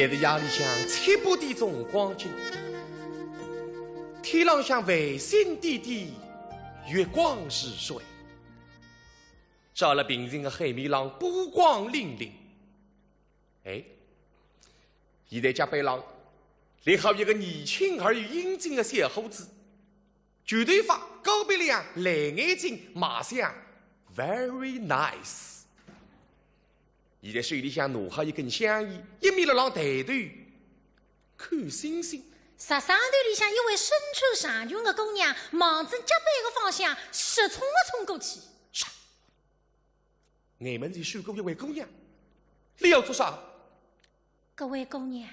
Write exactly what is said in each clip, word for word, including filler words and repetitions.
现在夜里向七八点钟光景，天浪向繁星点点，月光如水，照了平静的海面浪波光粼粼。哎，现在甲板浪立好一个年轻而又英俊的小伙子，卷头发，高鼻梁，蓝眼睛，卖相very nice。现在手里向拿好一根香烟，一面辣浪抬头看星星。石山头里向一位身穿长裙的姑娘，望准甲板个方向直冲啊冲过去。唰！眼门前闪过一位姑娘，你要做啥？搿位姑娘，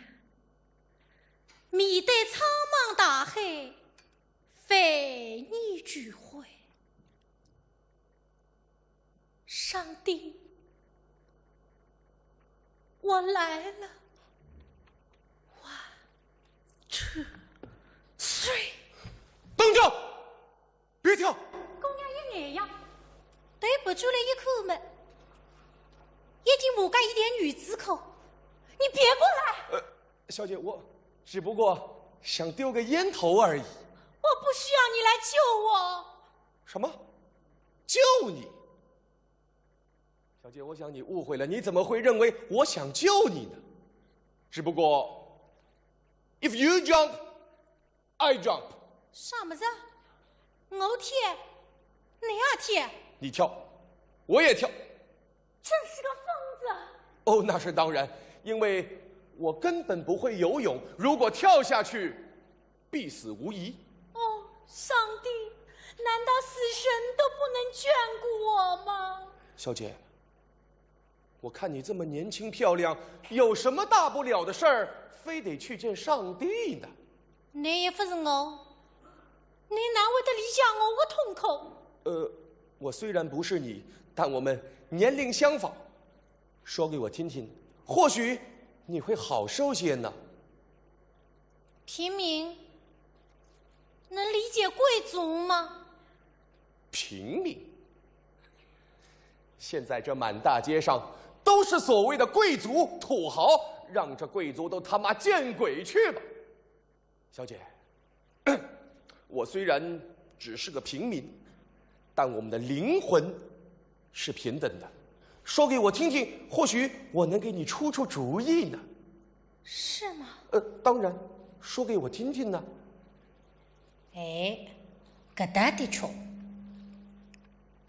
面对苍茫大海，万念俱灰。上帝，我来了。One, two, three。等着！别跳！姑娘一眼呀，对别转来一看么，一件马甲一条牛仔裤。你别过来！呃，小姐，我只不过想丢个烟头而已。我不需要你来救我。什么？救你？小姐，我想你误会了，你怎么会认为我想救你呢？只不过，if you jump, I jump。什么事？我跳，你也跳。你跳，我也跳。真是个疯子。哦，那是当然，因为我根本不会游泳，如果跳下去，必死无疑。哦，上帝，难道死神都不能眷顾我吗？小姐，我看你这么年轻漂亮，有什么大不了的事儿，非得去见上帝呢？你也不是我，你哪会得理解我个痛苦？呃，我虽然不是你，但我们年龄相仿，说给我听听，或许你会好受些呢。平民，能理解贵族吗？平民？现在这满大街上都是所谓的贵族、土豪，让这贵族都他妈见鬼去吧！小姐，我虽然只是个平民，但我们的灵魂是平等的。说给我听听，或许我能给你出出主意呢。是吗？呃，当然，说给我听听呢。哎，搿搭的确，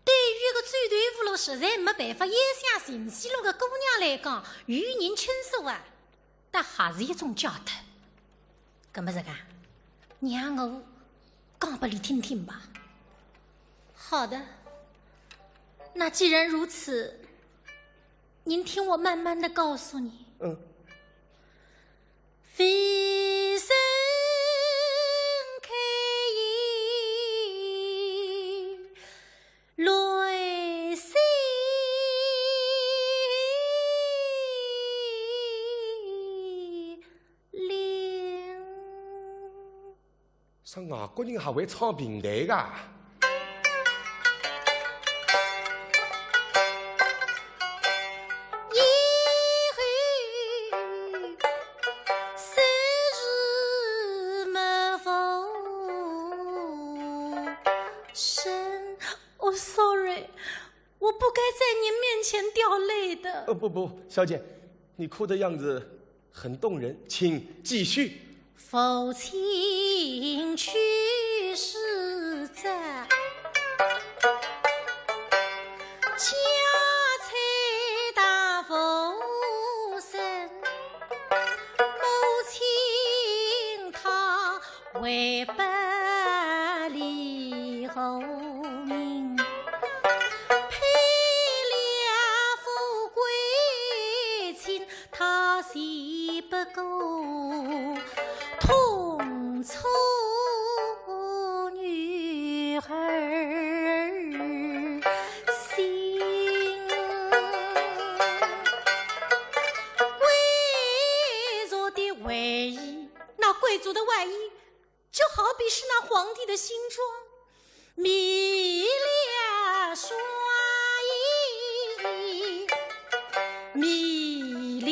对于一个走投无路、实在没办法、一厢情愿个姑娘来讲，有人倾诉啊，但还是一种解脱。搿么这个，让我讲拨你听听吧。好的，那既然如此，您听我慢慢的告诉你。嗯。飞身开眼，乱心灵。 啥外国人还会唱评弹噶？以后世事莫无声。哦，sorry，我不该在您面前掉泪的。呃，不，不，小姐，你哭的样子很动人，请继续。父亲去世早，家财大无剩，母亲她为不理后名，配了富贵亲， 她只不过痛楚女儿心。贵族的外衣，那贵族的外衣，就好比是那皇帝的新装。 迷了双眼，迷了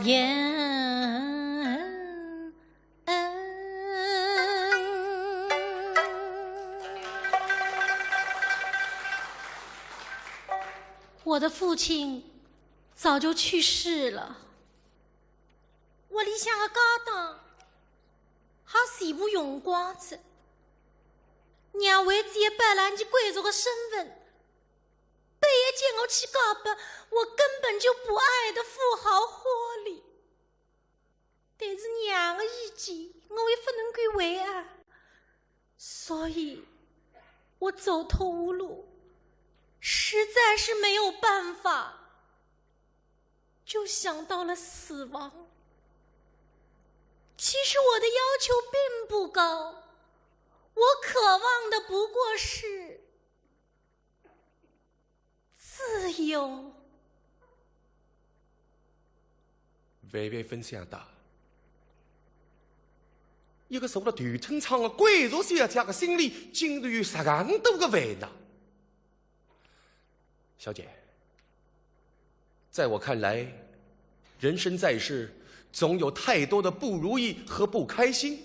言。我的父亲早就去世了，屋里向个家当还全部用光了。娘为仔要摆烂伲贵族的身份， 逼叫我去嫁拨我根本就不爱的富豪霍利。但是娘的意见，我也不能够违啊。所以，我走投无路，实在是没有办法，就想到了死亡。其实我的要求并不高，我渴望的不过是 自由。万万没想到，一个坐了头等舱的贵族小姐的心里，竟然有这样多的烦恼。小姐，在我看来，人生在世，总有太多的不如意和不开心，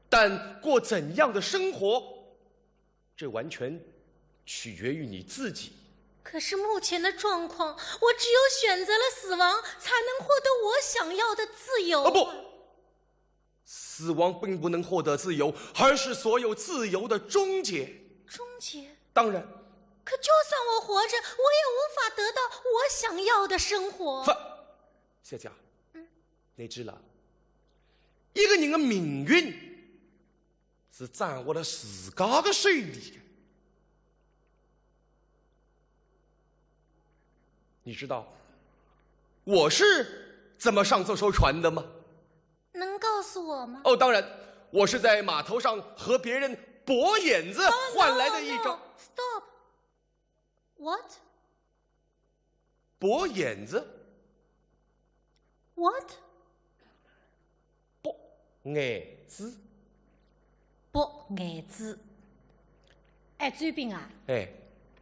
但过怎样的生活， 这完全取决于你自己。可是目前的状况，我只有选择了死亡，才能获得我想要的自由啊。哦，不，死亡并不能获得自由，而是所有自由的终结。终结？当然。可就算我活着，我也无法得到我想要的生活。不，小姐，嗯。你知了，一个人的命运 是掌握了自家的手里的。你知道我是怎么上这艘船的吗？能告诉我吗？哦，当然，我是在码头上和别人搏眼子换来的一张。No, no, no, stop. What? 搏眼子？What？搏眼子？搏眼子？哎，周斌啊，哎，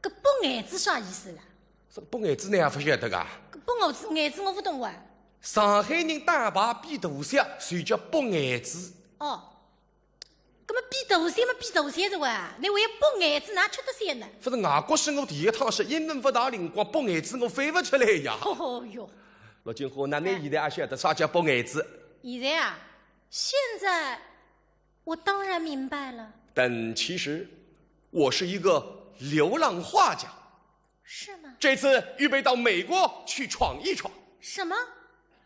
搿搏眼子啥意思啦？这个搏眼子侬也勿晓得噶？搿搏眼子，眼子我勿懂哇。上海人打牌比大小，就叫搏眼子。哦， 搿么比大小嘛比大小的哇，侬还要搏眼子，哪吃得消呢？勿是，外国是我第一趟说，英文勿大灵光，搏眼子我翻勿出来呀。哦哟。陆金虎，那侬现在也晓得啥叫搏眼子？现在啊，现在我当然明白了。但其实我是一个流浪画家。 是吗？这次预备到美国去闯一闯。什么？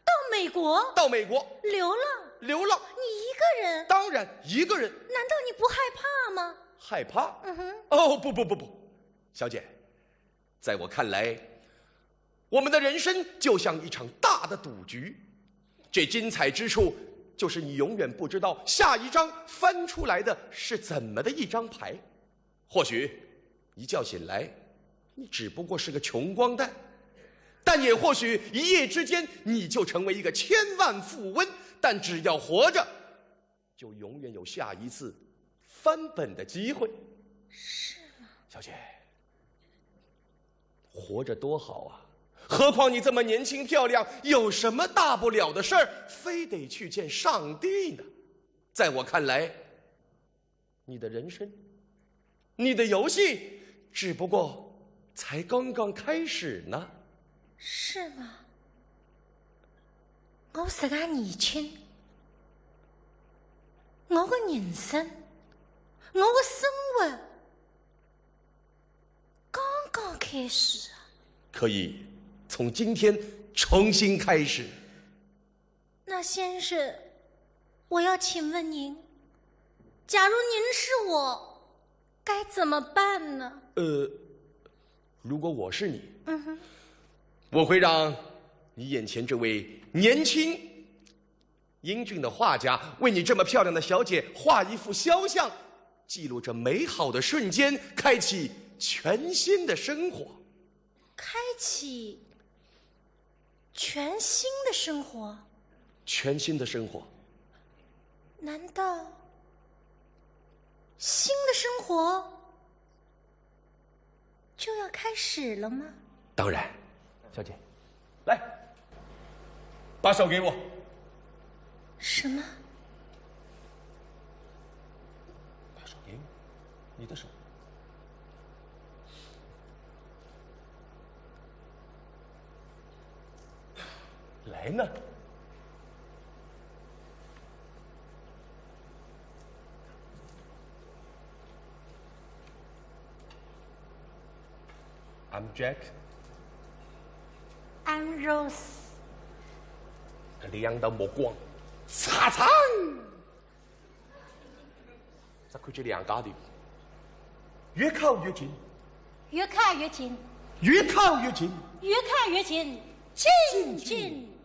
到美国？到美国。流浪？流浪。你一个人？当然，一个人。难道你不害怕吗？害怕？嗯哼。哦，不，不，不，不，小姐，在我看来，我们的人生就像一场大的赌局，这精彩之处就是你永远不知道下一张翻出来的是怎么的一张牌。 或许一觉醒来，你只不过是个穷光蛋，但也或许一夜之间你就成为一个千万富翁。但只要活着，就永远有下一次翻本的机会。是吗？小姐，活着多好啊！何况你这么年轻漂亮，有什么大不了的事儿，非得去见上帝呢？在我看来， 你的人生，你的游戏，只不过才刚刚开始呢。是吗？我实梗年轻，我的人生，我的生活，刚刚开始啊。可以从今天重新开始。 那先生，我要请问您，假如您是我，该怎么办呢？呃，如果我是你，嗯哼。我会让你眼前这位年轻英俊的画家为你这么漂亮的小姐画一幅肖像，记录这美好的瞬间，开启全新的生活。开启 全新的生活？全新的生活。难道新的生活就要开始了吗？当然，小姐，来。把手给我。什么？把手给我，你的手。来呢。 I'm Jack。I'm Rose。搿两道目光，擦擦！只看见两家头，越靠越近，越靠越近，越靠越近，越靠越近，紧紧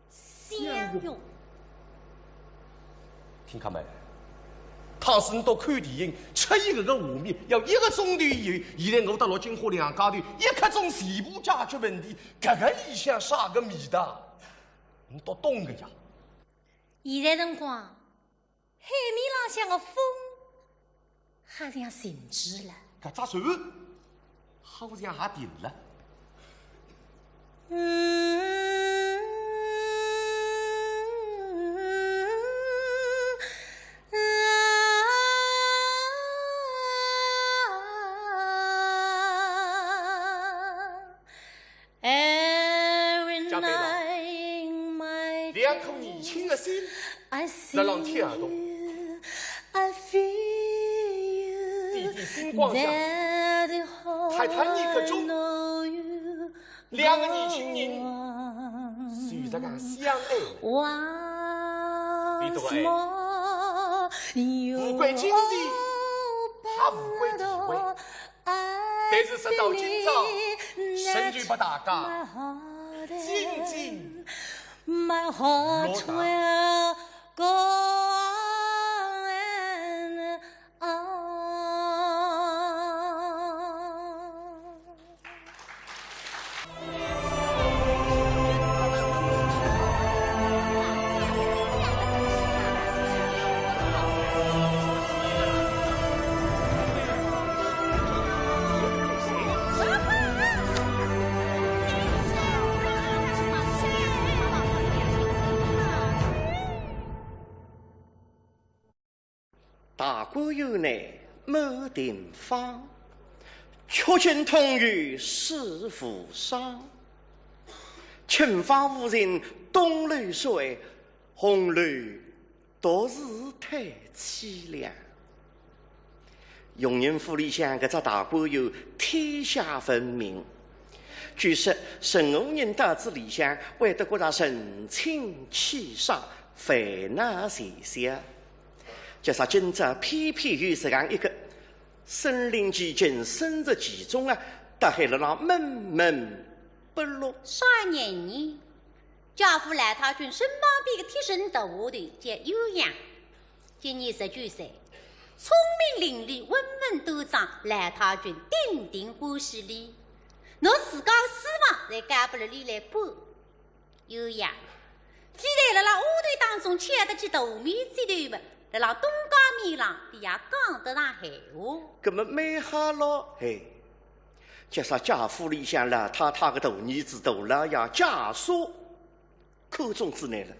相拥。听看没？倘使侬到看电影，出现搿个画面，要一个钟头以后，现在我搭陆金花两家头一刻钟全部解决问题，搿个里向啥个味道？侬倒懂个呀。现在辰光， 海面浪向个风好像静止了。搿只船好像也停了。嗯。 加倍了。两颗年轻的心辣浪跳动。滴滴星光下，泰坦尼克中，两个年轻人就这样相爱了。比多爱，无关金钱，也无关地位。 但是直到今朝，仍旧拨大家津津乐道。 大观园内满庭芳，曲径通幽是无双。青花无尽东楼水，红楼独是太凄凉。荣宁府里向搿只大观园天下闻名，据说任何人到仔里向，会得觉着神清气爽，烦恼全消。 就说今朝偏偏有这样一个身临其境、身处其中啊，倒还辣浪闷闷不乐。啥人呢？家父赖太君身旁边个贴身大丫头叫鸳鸯，今年十九岁，聪明伶俐，温文端庄，赖太君顶顶欢喜俚。拿自家个书房侪交拨了俚来管。 鸳鸯，非但辣辣丫头当中吃得起大面子头么，辣辣东家面浪，俚也讲得上闲话。搿么蛮好咯，嘿。就说家府里向老太太个大儿子大老爷家属看中仔俚了，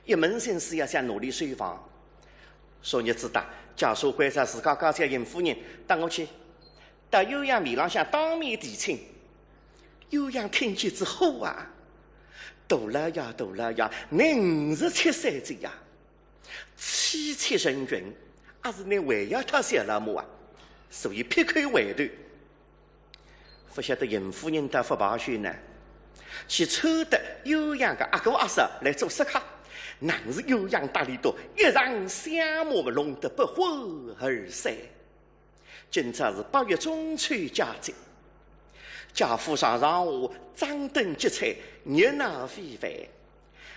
一门心思要想拿俚收房。昨日子搭家属关照自家家小邢夫人，带我去 到鸳鸯面浪向当面提亲。鸳鸯听见之后啊，大老爷，大老爷，倷五十七岁哉呀，妻妾成群，阿是倷还要讨小老母啊？所以劈口回头。勿晓得邢夫人倒勿罢休呢，去凑得鸳鸯个阿哥阿嫂来做说客，硬是鸳鸯搭俚笃一场相骂么弄得不欢而散。 今朝是八月中秋佳节，家府上上下下张灯结彩，热闹非凡。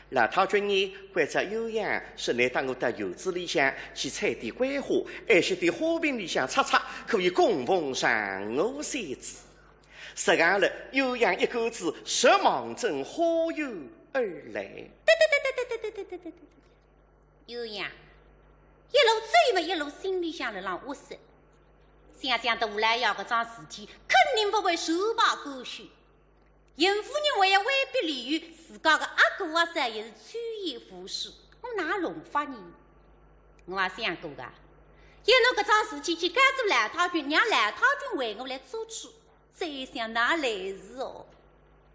老太君呢，关照鸳鸯说，倷搭我到院子里向去采点桂花，还是点花瓶里向插插，可以供奉上河仙子。说完了，鸳鸯一干子直望准花园而来。 鸳鸯，一路走么一路心里向辣浪窝塞，想想大老爷搿桩事体肯定勿会善罢甘休。邢夫人还要威逼利诱，自家个阿哥阿嫂也是趋炎附势，我哪弄法呢？我也想过个，要拿搿桩事体去告诉老太君，让老太君为我来做主，再想哪来事哦？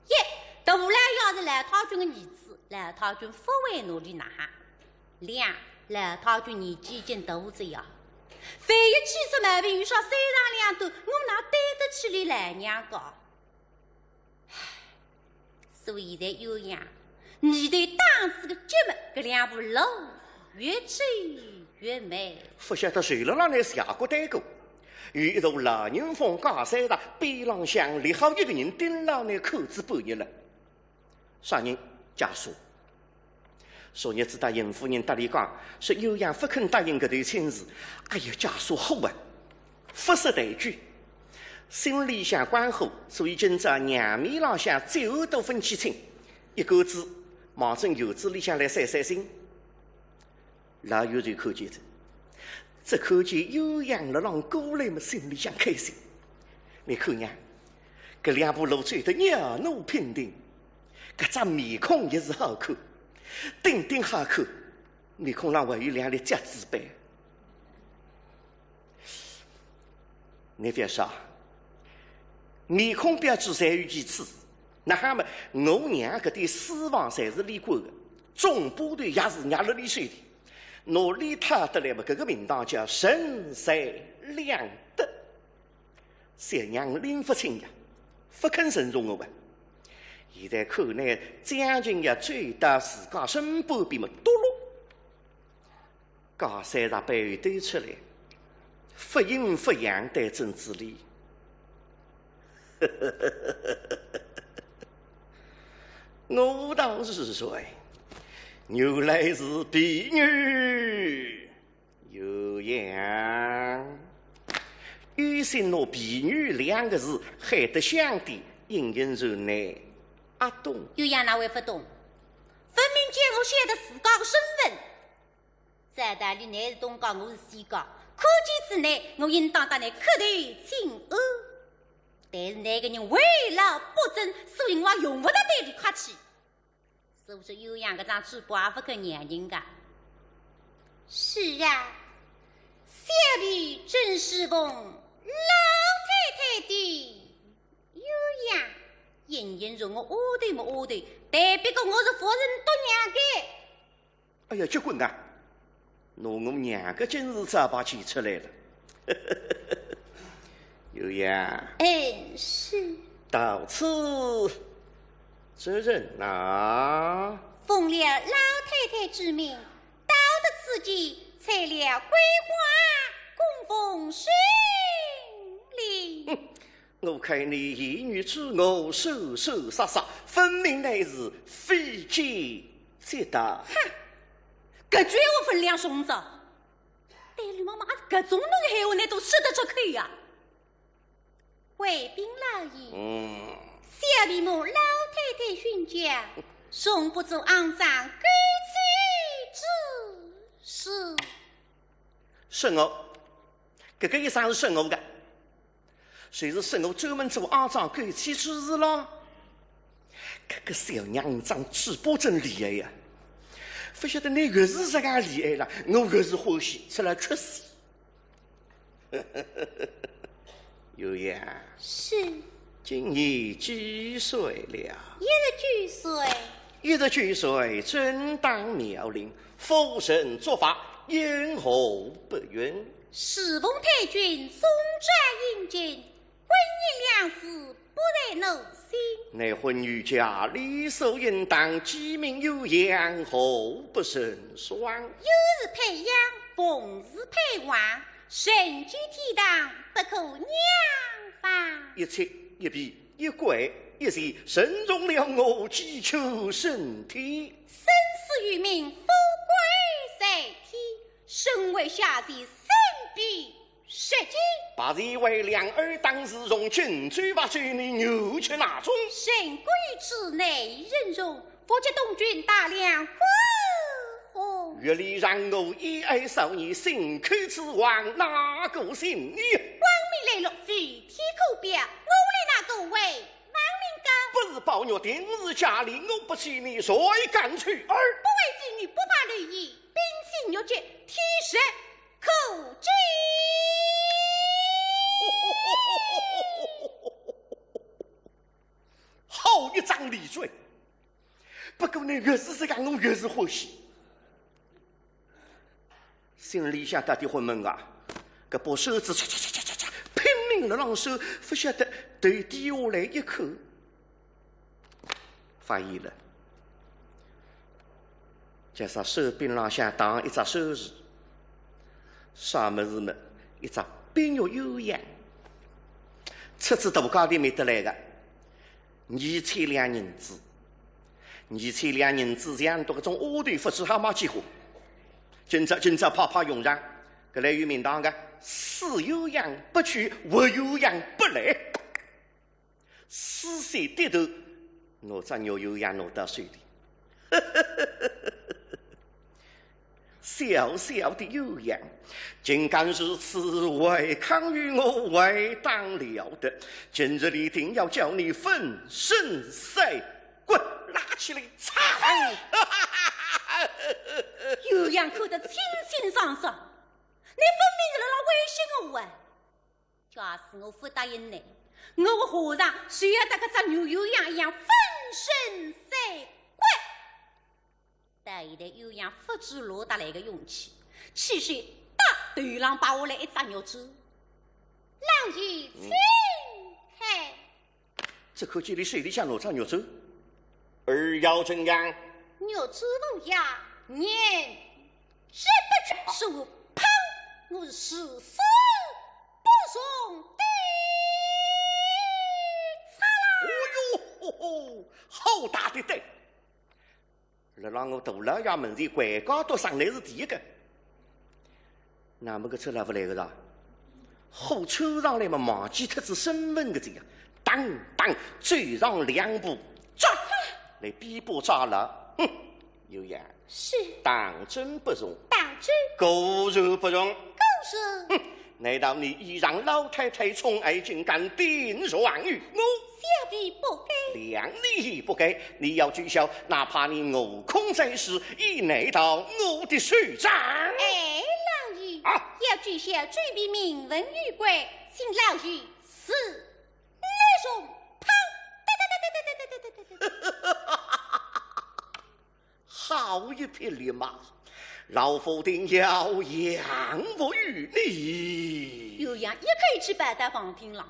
一，大老爷是老太君个儿子，老太君勿会拿俚哪哈。两，老太君年纪已经大仔呀，万一气出毛病，遇上三长两短，我哪对得起俚老娘家？ 所以现在鸳鸯，你对当时个节目，搿两步路越走越美。勿晓得谁辣辣那下过对过，有一座老人峰假山大，边浪向立好一个人盯牢那看仔半日了。啥人？家属。 昨日子搭邢夫人搭俚讲，说鸳鸯勿肯答应搿对亲事，哎呀，家属火啊，勿识抬举，心里向关火，所以今朝娘面浪向再度勿去请，一干子望准院子里向来散散心。老远就看见哉，只看见鸳鸯辣浪过来么，心里向开心。你看呀，搿两步路走得袅娜娉婷，搿张面孔也是好看， 顶顶好看，面孔浪还有两粒结子斑。你覅说，面孔标致侪有其次，哪哈么，我娘搿点私房侪是俚管个，总把头也是捏辣俚手里，拿俚讨得来么，搿个名堂叫神采两得。 小娘拎勿清呀，勿肯承认我啊。现在看呢，将近要走到自家身半边么，嘟噜，假山大背后兜出来，勿阴勿阳对准仔俚。我道是谁，原来是婢女。 鸳鸯，有心拿婢女两个字喊得响点，隐隐然呢，阿懂。鸳鸯哪会勿懂？分明叫我晓得自家个身份。照道理倷是东家，我是西家，看见仔倷，我应当搭倷磕头请安。但是倷个人为老不正，所以我也用勿着搭倷客气。 所以说鸳鸯搿张嘴巴也勿肯让人家。是啊，小婢正是奉老太太的。鸳鸯，隐隐然我丫头么丫头，但不过我是服侍大娘个。哎呀，结棍啊！ 拿我娘个今日招牌显出来了。鸳鸯，嗯，是。到此做甚呐？奉了老太太之命，到得此地，采了桂花，供奉神灵。哼， 我看你言语之恶，说说杀杀，分明乃是非奸即盗。哼，搿句闲话分量重着。对俚妈妈搿种能闲话，倷都说得出口呀？回禀老爷，嗯。小婢蒙老太太训教，从不做肮脏狗贼之事。沈侯，搿个一声是沈侯个。 就是沈侯专门做肮脏狗贼之事咯。搿个小娘张嘴巴真厉害呀！勿晓得倷越是实梗厉害了，我越是欢喜，出来吃死。鸳鸯，是。今年几岁了？一十九岁。一十九岁，正当妙龄，夫人作法，因何不允？ 侍奉太君，送诏殷勤，婚姻两事不在奴心。乃婚与嫁，理所应当，既名鸳鸯，何不成双？有时配鸯，逢时配娃，人居天堂，不可两房。一妻一婢，一跪一谢，任重了我，几求升天。生死与命，富贵在天，身为下贱，身必 失敬。白氏为两儿当时，从今朝发酒，你牛吃哪种？沈国与此内任重，福及东君大梁昏洪。月里让我一哀少年，信口雌黄，哪个信你？光明磊落，非天可表，我立哪个为 王明刚。不是保我若定是家里，我不娶你谁敢娶儿？不为妓女不怕流言，冰清玉洁，天生可知。好一张利嘴！不过呢，越是这样，我越是欢喜。 心里向搭点昏闷啊，搿把扇子嚓嚓嚓嚓嚓嚓，拼命地浪扇，勿晓得头低下来一看，发现了，叫啥扇柄浪向打一只扇子，啥物事么？一只碧玉鸳鸯，出自大价钿买得来个，二千两银子。 二千两银子，像侬搿种丫头勿知好买几化。今朝，今朝派派用场，搿来有名堂个，死鸳鸯不娶，活鸳鸯不来。死死低头，拿只玉鸳鸯拿到手里。 小小的鸳鸯，竟敢如此违抗于我，违抗了得！今日一定要叫你粉身碎骨！拿起来，嚓！鸳鸯看得清清爽爽，你分明是辣辣威胁我啊！ 假使我勿答应呢，我和和尚就要搭搿只玉鸳鸯一样粉身碎骨。但现在鸳鸯勿知哪搭来个勇气，起手搭头浪拔下来一只玉簪。老爷请看。 只看见俚手里向拿只玉簪，儿要怎样？玉簪无恙，念之不尽。说，砰！我誓死不从的。嚓啦！哦哟，吼吼，好大的胆！ 辣辣我大老爷门前跪高头上来是第一个。那么搿出来勿来个啦？火车上来嘛，忘记脱仔身份个这个，当当走上两步，抓，来臂膊抓牢。哼，鸳鸯，是。当真不从？当真。果然不从？果然。哼，难道你倚仗老太太宠爱，竟敢顶撞于我？小婢不该。谅你也不该，你要知晓，哪怕你 我恐在世，也难逃我的手掌。哎，老爷，啊，要知晓主婢名闻于官，请老爷恕我从旁。好一匹力马，老夫定要养活于你。鸳鸯一口气跑到房厅浪，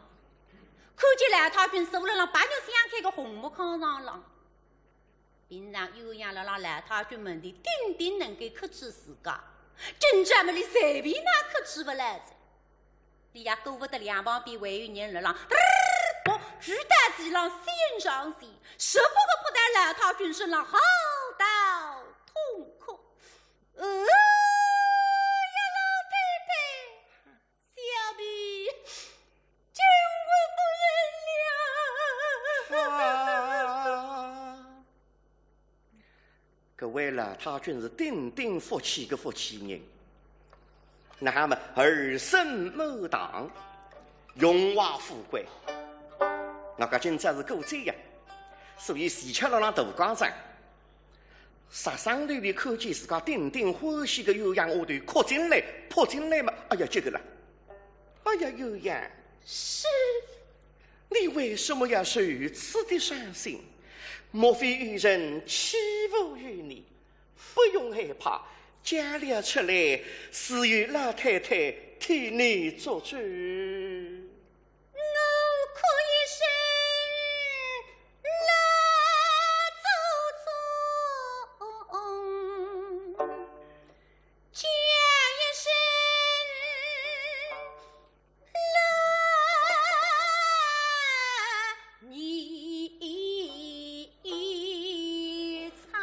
看见老太君坐辣浪白玉镶嵌个红木炕床浪。 平常鸳鸯辣辣老太君门前顶顶能够克制自家，今朝么俚随便哪克制勿牢哉。俚也顾勿得两旁边还有人辣浪，嘚儿，扑，跪到地浪，先上前，十八个扑到老太君身浪，嚎啕痛哭。哎呀，老太太， 小婢真不忍了。啊，搿位老太君是顶顶福气个福气人，那么儿孙满堂，荣华富贵，外加今朝是过节呀，所以喜气辣辣大街上。 煞生头皮看见自家顶顶欢喜个鸳鸯丫头哭进来、扑进来嘛，哎呀，这个了。哎呀，鸳鸯，是。你为什么要如此的伤心？莫非有人欺负于你？不用害怕，嫁了出来，自有老太太替你做主。 我哭一声老祖宗，叫一声老孽障。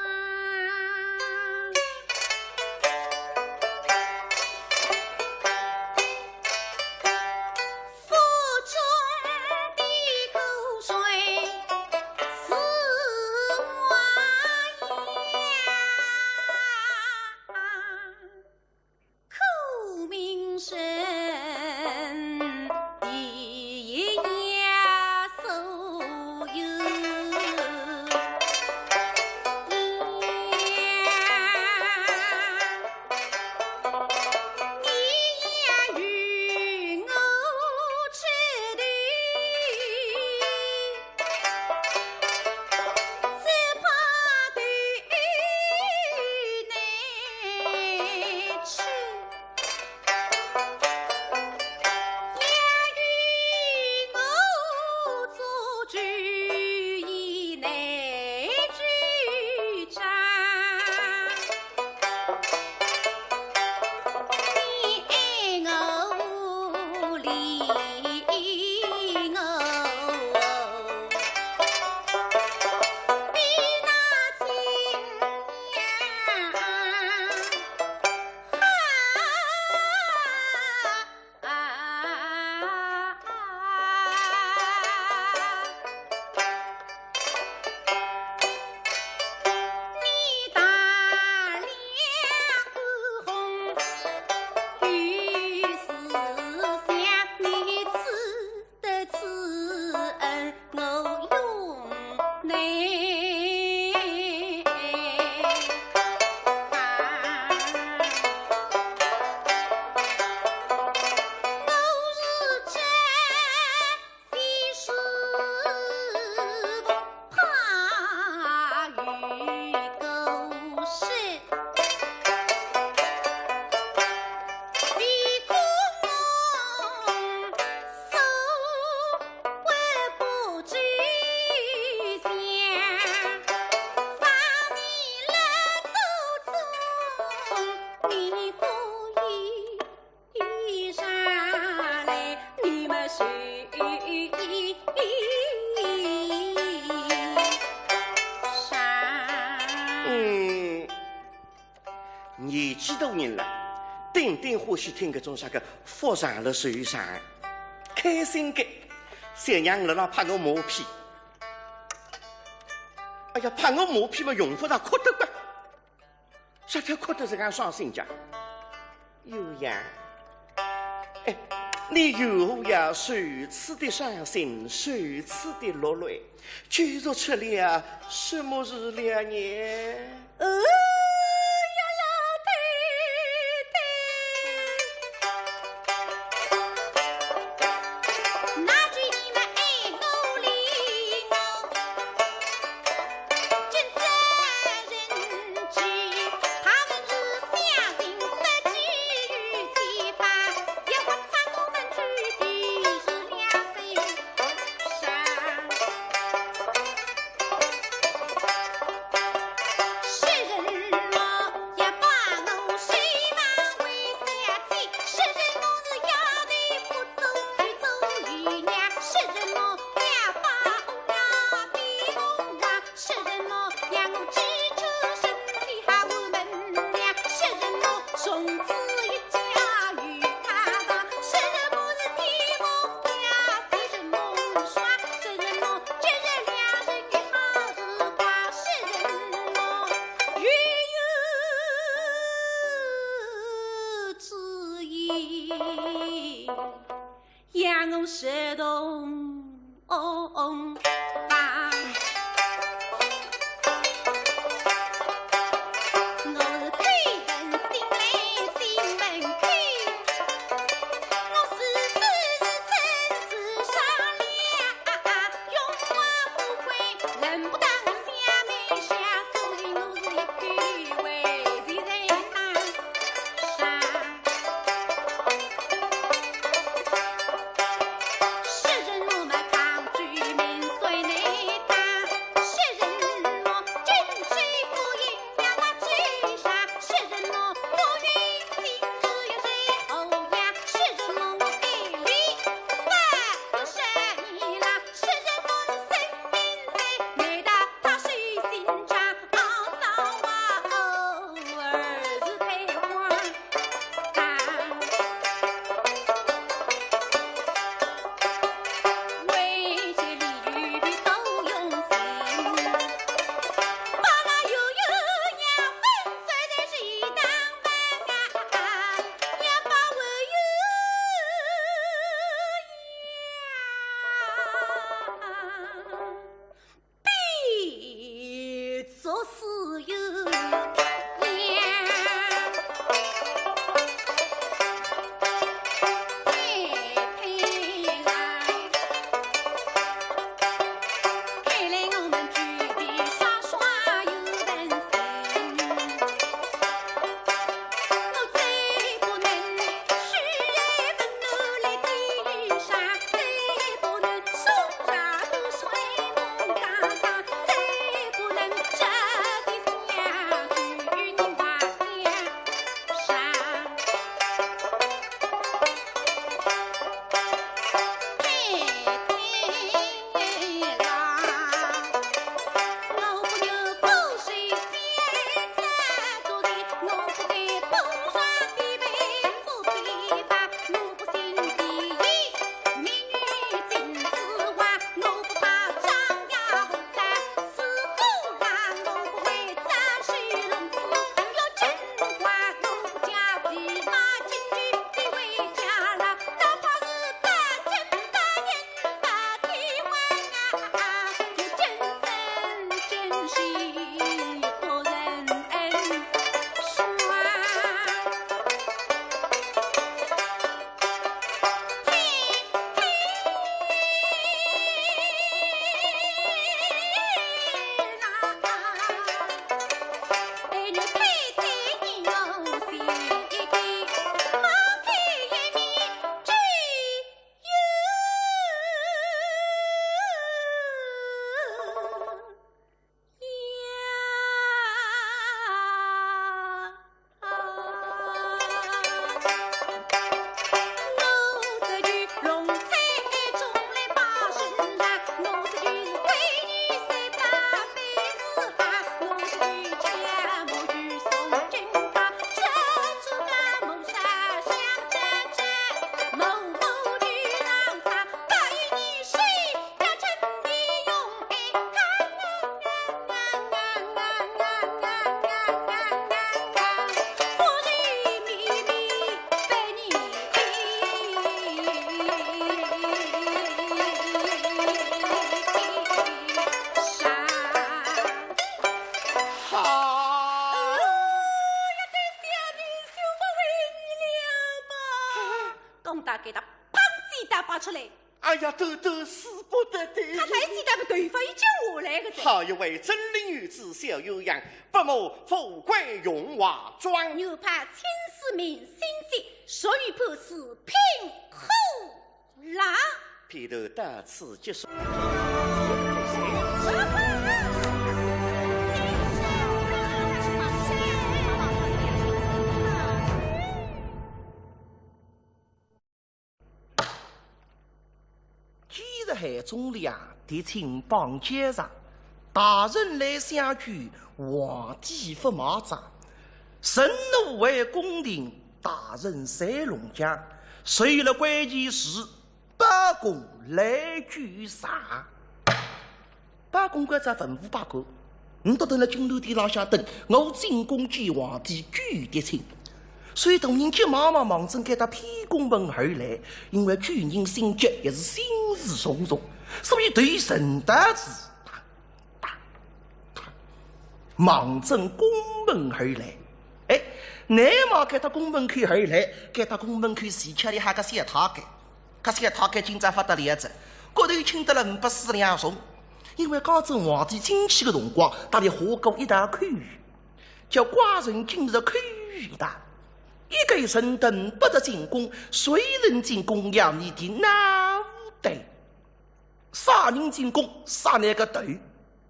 欢喜听搿种啥个福上了寿上，开心个。小娘辣辣拍我马屁。哎呀，拍我马屁嘛，用勿着哭得个。啥叫哭得实梗伤心介？有呀。哎，你有呀，如此的伤心，如此的落泪，究竟出了什么事了呢？呃，呀呀，对对。那句你们爱我理我，真正人气，他们是相信得起于其法，也不差我们去的是两岁。出来。哎呀，都都使不得的。他才记得个头发已经下来个哉。好一位真灵女子小鸳鸯，不慕富贵荣华妆。又怕青丝明心计，谁与不死凭口浪。片头到此结束。 既然海中两敌情绑结上，大人来相救，皇帝勿卖账。臣奴为宫廷，大人在龙江，谁了关键时，包公来救场。 包公关照文武百官，倷笃蹲辣金銮殿浪向等，我进宫见皇帝救敌情。所以大人急忙忙忙准该搭偏宫门而来，因为救人心急，也是心事重重，所以对臣到此，哒哒哒，忙准宫门而来。哎，乃么该搭宫门口而来，该搭宫门口是恰里哈个小太监。 搿小太监今朝勿得了哉，骨头轻得了五百四两重，因为刚正皇帝进去个辰光，搭俚下过一道口谕，叫寡人今日口谕大，一个人等勿得进宫，谁人进宫要你的脑袋。啥人进宫，杀倷个头。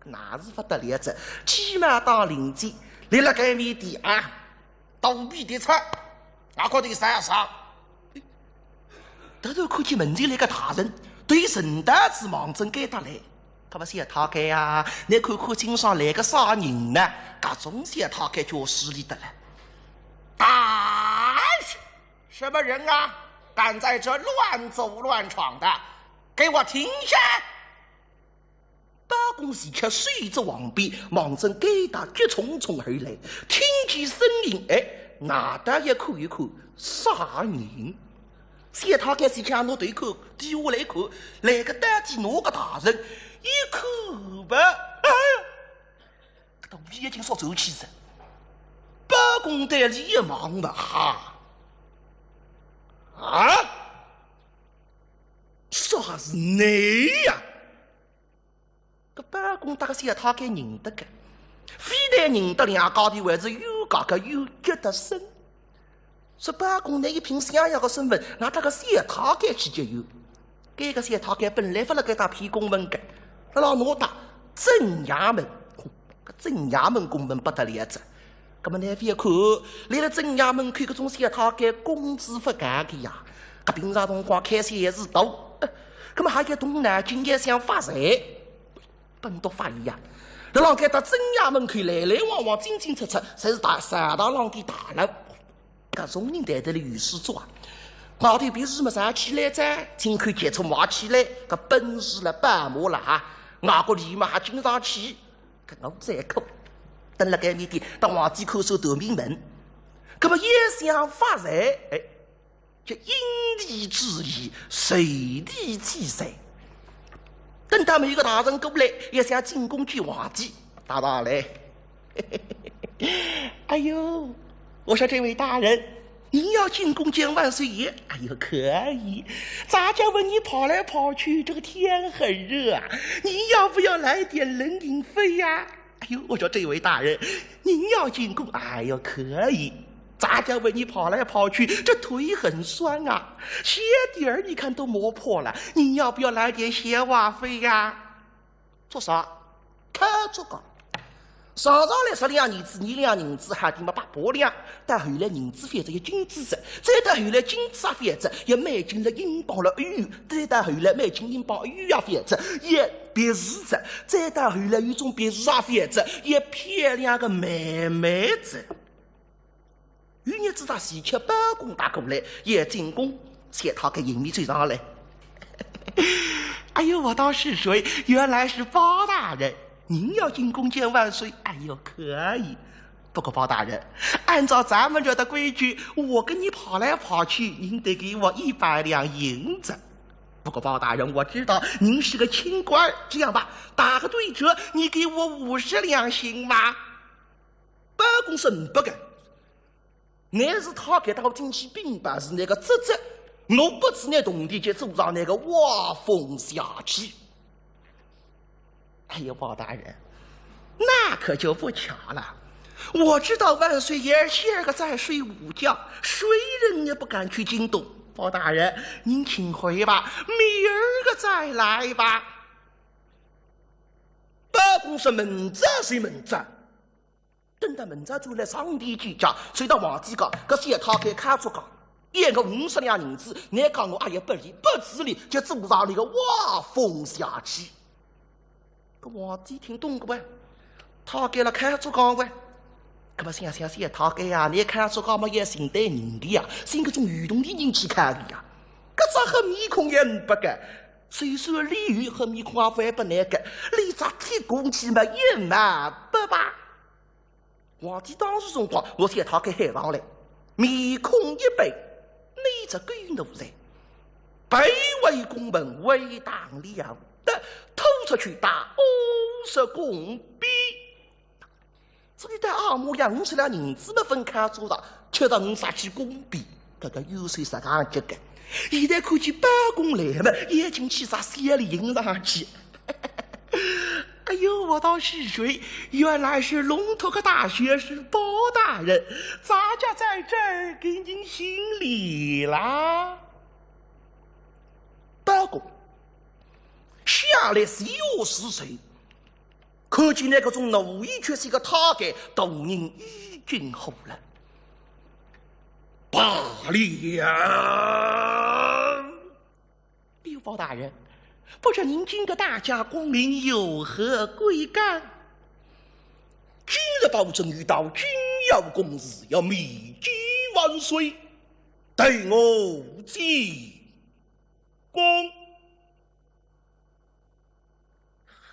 乃是勿得了哉，起码当令箭，立辣该面前啊，肚皮跌出，啊，高头啥啥。突然看见门前来个大人，对臣到此忙准该搭来。搿么小太监啊，倷看看清爽来个啥人呢？搿种小太监叫势利得了。大人，什么人啊？敢在这乱走乱闯的，给我停下！ 包公是吃手执王鞭，望准该搭急匆匆而来，听见声音，哎，哪搭也看一看，啥人？小太监是向拿头看，低下来看，来个到底哪个大人？一看吧，哎，搿肚皮已经烧走气哉。包公对俚一望嘛，哈，啊，啥是你呀？ 搿包公搭个小太监认得个，非但认得，两家头还是冤家个冤结得深。说包公乃一品相爷个身份，哪搭个小太监去结冤？该个小太监本来勿辣该搭偏宫门个，辣辣哪搭？镇衙门。搿镇衙门宫门勿得了哉。 搿么乃覅看，立辣镇衙门口搿种小太监工资勿高个呀，搿平常辰光开销也是大，呃，搿么还要动脑筋，也想发财，本多发现呀。辣辣该搭镇衙门口来来往往进进出出，侪是大，上堂浪个大人。搿种人谈得来有数足啊。外头别墅么上起来哉，进口建筑么起来，搿奔驰了、宝马了哈，外国礼嘛还经常去。 搿我再苦，蹲辣该面前，搭皇帝叩首断命门。搿么也想发财，哎，就因地制宜，随地起财。等到某一个大人过来，也想进宫见皇帝，大大来。哎呦，我说这位大人， 您要进宫见万岁爷，哎呦，可以。咱家为你跑来跑去，这个天很热啊，您要不要来点冷饮费呀？哎呦，我说这位大人，您要进宫，哎呦，可以。咱家为你跑来跑去，这腿很酸啊，鞋底儿你看都磨破了，您要不要来点鞋袜费呀？ 做啥？讨做个。上上来十两银子、廿两银子，还得么八百两，到后来银子翻仔一金子仔，再到后来金子也翻仔，也美金了、英镑了、欧元，再到后来美金、英镑、欧元也翻仔，也别墅仔，再到后来有种别墅也翻仔，也漂亮个妹妹仔。 有日子搭喜鹊包公带过来，也进宫，小太监迎面走上来。哎呦，我道是谁？原来是包大人。您要进宫见万岁？哎呦，可以。不过包大人，按照咱们这的规矩，我跟你跑来跑去，您得给我一百两银子。不过包大人，我知道您是个清官，这样吧，打个对折，你给我五十两行吗？ 包公说呒不个，乃是太监搭我进去禀报，是那个侄子我不知你铜钿就做上那个望风下去。哎呀，包大人，那可就不巧了。我知道万岁爷今儿个在睡午觉，谁人也不敢去惊动。包大人，您请回吧，明儿个再来吧。包公说：“明朝是明朝。”等到明朝转来上殿见驾，随到皇帝讲，搿小太监开出讲，要我五十两银子，你讲我阿要不理，不知礼，就做上那个望风下去。搿皇帝听懂个喂，太监了开出讲喂，搿么想想小太监呀，你开出讲么也寻对人的呀，寻搿种有铜钿人去开的呀，搿张黑面孔也呒不个，虽说俚有黑面孔也勿会拨你个，俚只铁公鸡么也呒不吧。 皇帝当时辰光，我小太监喊上来，面孔一板，你只狗奴才，背后宫门为打了的，拖出去打五十铜钿。所以在阿姆养五十两银子么分开做了，吃到五十几铜钿，搿个有谁啥讲这个？现在看见包公来了，眼睛起啥笑脸上去。 哎呦，我道是谁？原来是龙图阁大学士包大人，咱家在这儿给您行礼啦。包公下来是有是谁？看见那个种奴役，却是一个太监，大人已经好了。罢了。 禀报大人，不知您今个大驾光临，有何贵干？今日包拯欲到金瑶宫，是要面见万岁，待我进宫。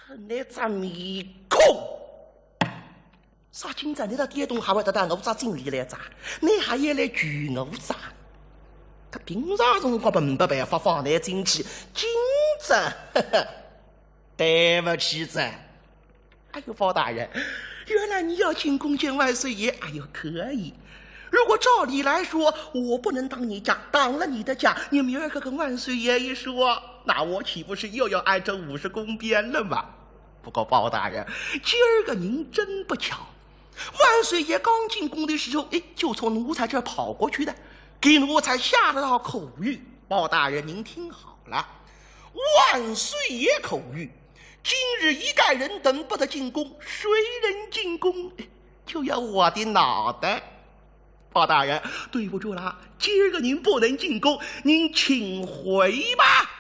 看你张面孔，啥今朝你到店东还会得到我只敬礼来着？你还要来求我着？搿平常辰光本没办法放你进去，今朝，呵呵，对不起哉。哎呦，包大人，原来你要进宫见万岁爷，哎呦，可以。 如果照理来说，我不能当你驾，当了你的驾，你明儿个跟万岁爷一说，那我岂不是又要挨这五十铜鞭了吗？不过包大人，今儿个您真不巧，万岁爷刚进宫的时候，哎，就从奴才这儿跑过去的，给奴才下了道口谕。包大人，您听好了，万岁爷口谕，今日一概人等不得进宫，谁人进宫，就要我的脑袋。 包大人，对不住了，今儿个您不能进宫，您请回吧。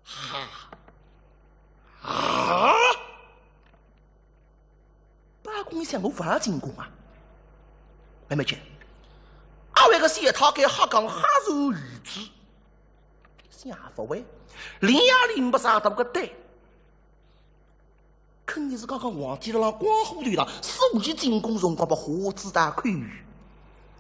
哈，啊！包公一想，我勿要进宫啊？慢慢讲，阿会个小太监瞎讲，瞎传谕旨，想勿会，连夜里没啥到个对。 肯定是刚刚皇帝辣浪光火头浪，所以进宫辰光拨花子打口谕。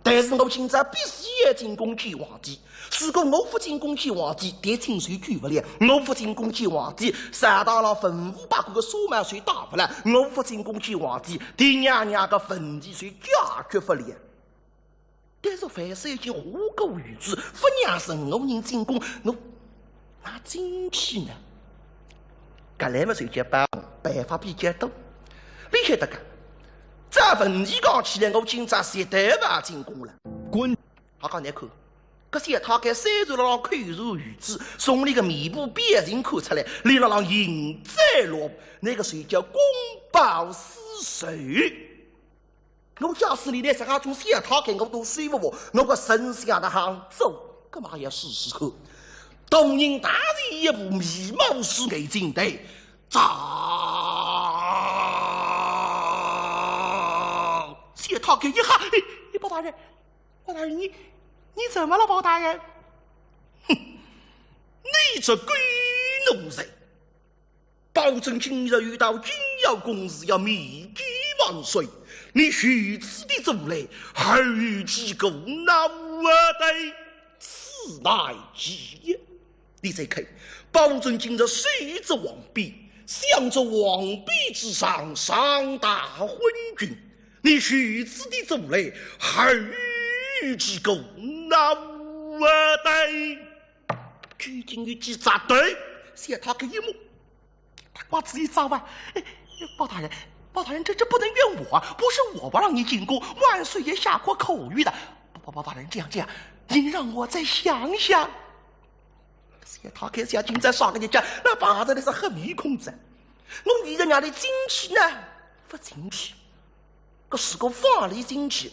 但是我今朝必须要进宫见皇帝，如果我勿进宫见皇帝，迭亲事救勿了；我勿进宫见皇帝，朝堂浪文武百官个纱帽侪戴勿牢；我勿进宫见皇帝，迭娘娘个问题侪解决勿了。 但是万岁爷已经下过谕旨，勿让任何人进宫，我哪进去呢？搿来么就叫办，办法比较多。你晓得个，搿问题讲起来，我今朝绝对勿进宫了。滚！好讲难看，搿小太监虽然辣浪口传谕旨，从俚个面部表情看出来，俚辣浪幸灾乐祸，那个就叫公报私仇。 我假使连搿种小太监我都收勿活，我个丞相哪亨做？搿么也要试试看。大人大前一步，眉毛竖，眼睛对。走！小太监一吓，哎，哎，包大人，包大人，你，你怎么了，包大人？哼，你这狗奴才！ 包拯今日欲到金瑶宫，是要面见万岁。你如此的做来，后有几个恼啊哉？此乃其一。你再看，包拯今日手执王鞭，镶着王鞭之上，上打昏君。你如此的做来，后有几个恼不对，究竟有几只头？小太监一摸，他瓜子一扎啊！哎，包大人，包大人，这，这不能怨我啊，不是我不让你进宫，万岁爷下过口谕的。包，包，包大人，这样，这样，您让我再想想。小太监想今朝啥个日脚，那碰着的是黑面孔哉。我现在让伊进去呢，不进去。 搿如果放伊进去，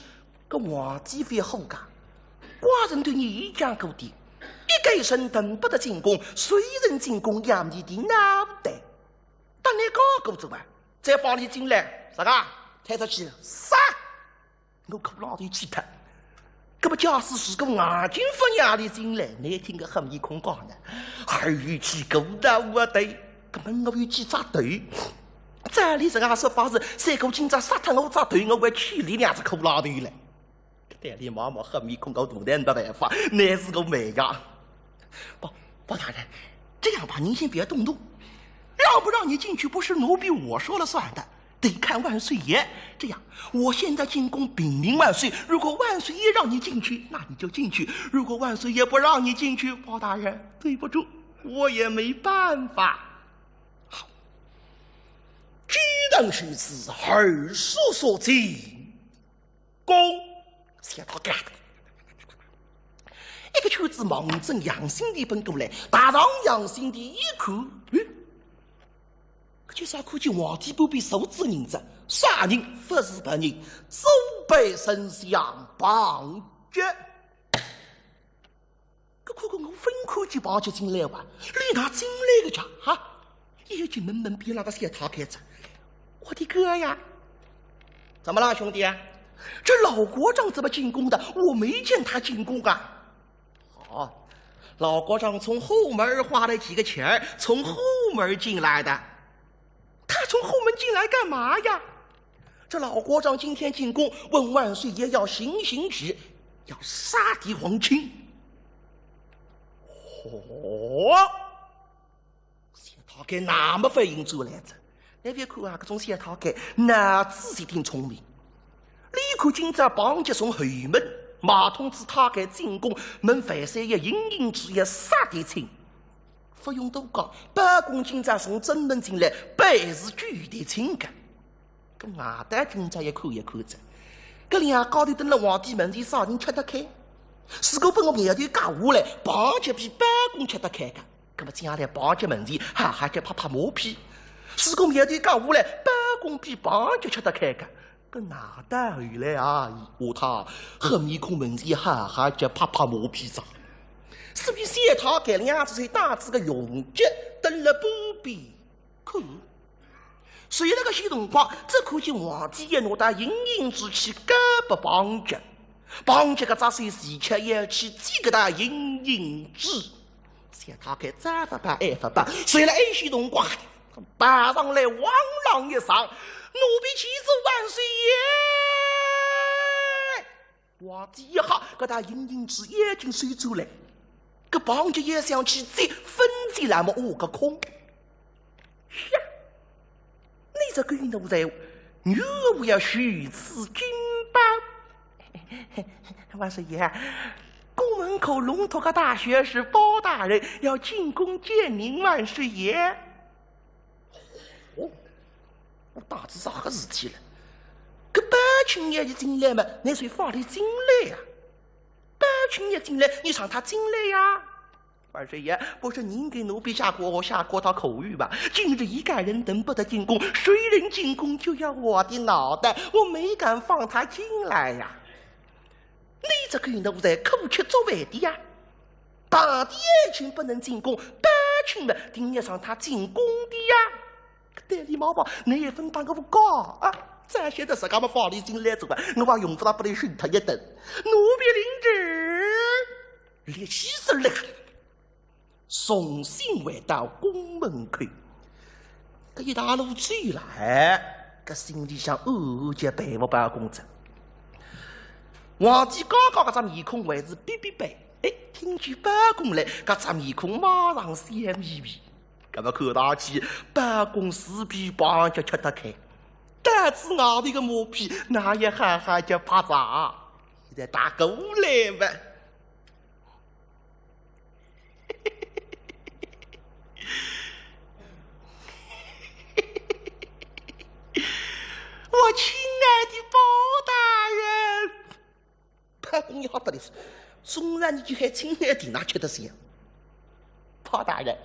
搿皇帝会火个。寡人对伊讲过的，一个人等不得进宫，谁人进宫要你的脑袋。但你讲过哉啊，再放伊进来，啥个？推出去杀！我苦老头气脱。搿么假使如果硬劲勿让伊进来，难听个黑面孔讲呢，还有几个大我的，搿么我有几只头？ 照理这个说法是，三哥今朝杀脱我只头，我还气伊两只苦老头嘞。对伊望望黑面孔，我大胆没办法，乃是个美呀。包，包大人，这样吧，您先别动怒，让不让你进去不是奴婢我说了算的，得看万岁爷。这样，我现在进宫禀明万岁，如果万岁爷让你进去，那你就进去；如果万岁爷不让你进去，包大人，对不住，我也没办法。 好，既然如此，二叔叔进宫。小太监，一个圈子望准杨新殿奔过来，踏上杨新殿一看，嗯，搿就是看见皇帝旁边坐仔人哉，啥人？不是别人，左北丞相庞杰。 搿看看我勿看见庞杰进来哇，伊哪进来个介？哈，一进门门边浪个小太监哉。我的个呀！怎么了，兄弟？这老国丈怎么进宫的？我没见他进宫啊。哦，老国丈从后门花了几个钱儿，从后门进来的。他从后门进来干嘛呀？ 这老国丈今天进宫，问万岁爷要行刑旨，要杀敌皇亲。嚯！小太监那么反应出来哉，那别看啊，搿种小太监脑子一定聪明。伊看今朝庞杰从后门，马通知太监进宫，问万岁爷行刑旨要杀敌亲。 勿用多讲，包公今朝从正门进来，必是救敌亲个。搿外头今朝也看也看哉，搿两家头蹲辣皇帝门前啥人吃得开？如果拨我苗头夹下来，庞杰比包公吃得开个，搿么将来庞杰门前哈哈叫拍拍马屁。如果苗头夹下来，包公比庞杰吃得开个， 搿哪到后来啊，下趟黑面孔门前哈哈叫拍拍马屁哉。所以小太监两只手搭仔个用劲，蹲辣旁边看。所以搿个歇辰光，只看见皇帝爷拿到行刑旨去交拨庞杰，庞杰搿只手齐巧要去接搿道行刑旨。 小太监再勿办，还勿办，所以辣埃歇辰光，跑上来，汪啷一声，奴婢启奏万岁爷。皇帝一吓，搿道行刑旨已经收转来，搿庞杰也想去接，勿接那么挖个空。呀，你这个奴才，你为何要如此劲爆？ 万岁爷，宫门口龙图阁大学士包大人要进宫见您万岁爷。哦，我打仔啥个事体了？搿包青天一进来嘛，乃是放伊进来呀。包青天一进来，你让他进来呀。 万岁爷，不是您给奴婢下过，下过道口谕吧？今日一个人等不得进宫，谁人进宫就要我的脑袋，我没敢放他进来呀。你这个奴才，苦吃作饭的呀！大的爱卿不能进宫，包青天定要让他进宫的呀。对伊望望，你也勿搭我讲啊，早晓得自家么放伊进来哉啊，我也用勿着拨伊训他一顿。奴婢领旨。 立起身来，重新回到宫门口。搿一大路走来，搿心里向暗暗叫佩服包公哉。皇帝刚刚搿只面孔还是板板板，哎，听见包公来，搿只面孔马上笑眯眯。搿么看上去，包公是比旁家吃得开，但是外头个马屁，哪也好好叫拍着啊。现在打过来吧。送上去还亲眼点那吃得消。包大人，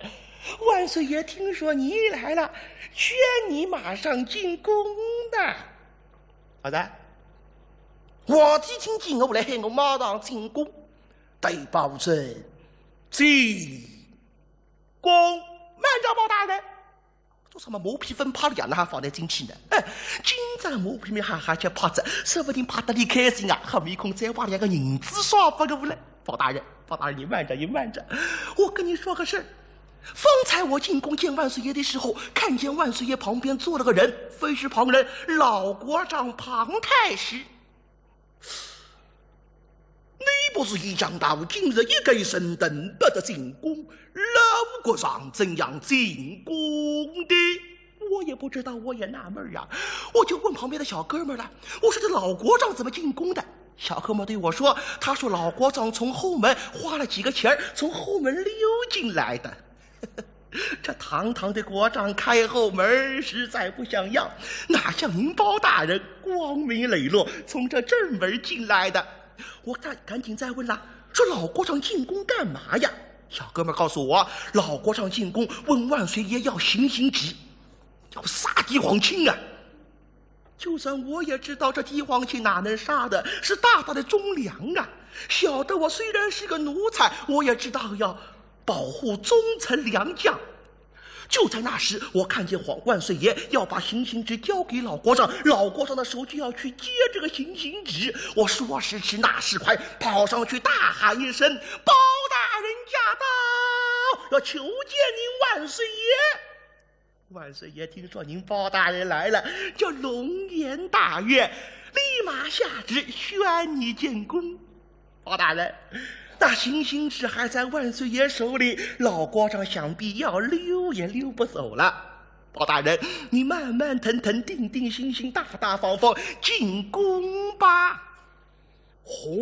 万岁爷听说你来了，劝你马上进宫的。好的，皇帝听见我来喊我马上进宫，对包拯进宫。慢着，包大人。 做什么马屁粉拍了呀？哪哈放得进去呢？哎，今朝马屁没哈哈吃拍着，说不定拍得你开心啊，黑面孔再花两个银子刷不够嘞。包大人，包大人，你慢着，你慢着，我跟你说个事儿。方才我进宫见万岁爷的时候，看见万岁爷旁边坐了个人，非是旁人，老国丈庞太师。 你不是一讲道，今日一改身段不得进宫，老国丈怎样进宫的？我也不知道，我也纳闷儿啊。我就问旁边的小哥们儿了，我说这老国丈怎么进宫的？小哥们儿对我说，他说老国丈从后门花了几个钱儿，从后门溜进来的。 这堂堂的国丈开后门儿实在不像样，哪像您包大人光明磊落从这正门儿进来的？我再赶紧再问了，说老国丈进宫干嘛呀？小哥们儿告诉我，老国丈进宫问万岁爷要行刑纸，要杀帝皇亲啊！ 就算我也知道这帝皇亲哪能杀的，是大大的忠良啊。小的我虽然是个奴才，我也知道要保护忠臣良将。就在那时，我看见皇万岁爷要把行刑纸交给老国丈，老国丈的手就要去接这个行刑纸。我说时迟那时快，跑上去大喊一声：“包大人驾到，要求见您万岁爷。” 万岁爷听说您包大人来了，叫龙颜大悦，立马下旨宣你进宫。包大人，那行刑纸还在万岁爷手里，老国丈想必要溜也溜不走了。包大人，你慢慢腾腾，定定心心，大大方方进宫吧。呼！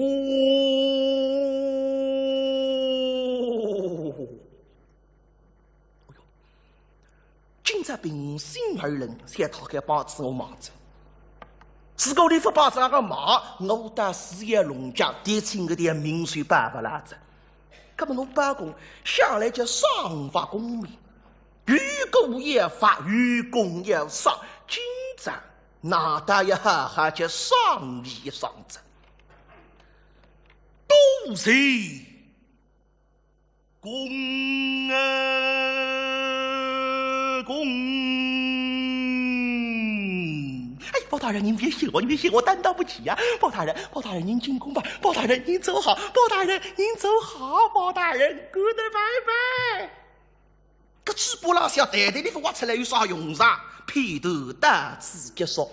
今朝平心而论，想讨个包子我忙着。如果你不包子那个忙，我到四爷龙家，提请个点名水办法来着。那么我包公向来叫赏罚功名，有功要罚，有功要赏。今朝那倒要好好叫赏一赏着。多谢 公啊，公！哎，包大人，您别谢我，您别谢我，担当不起呀。包大人，包大人，您进宫吧。包大人，您走好。包大人，您走好。包大人，good bye bye。搿嘴巴浪向袋袋里勿挖出来有啥用场？片段到此结束。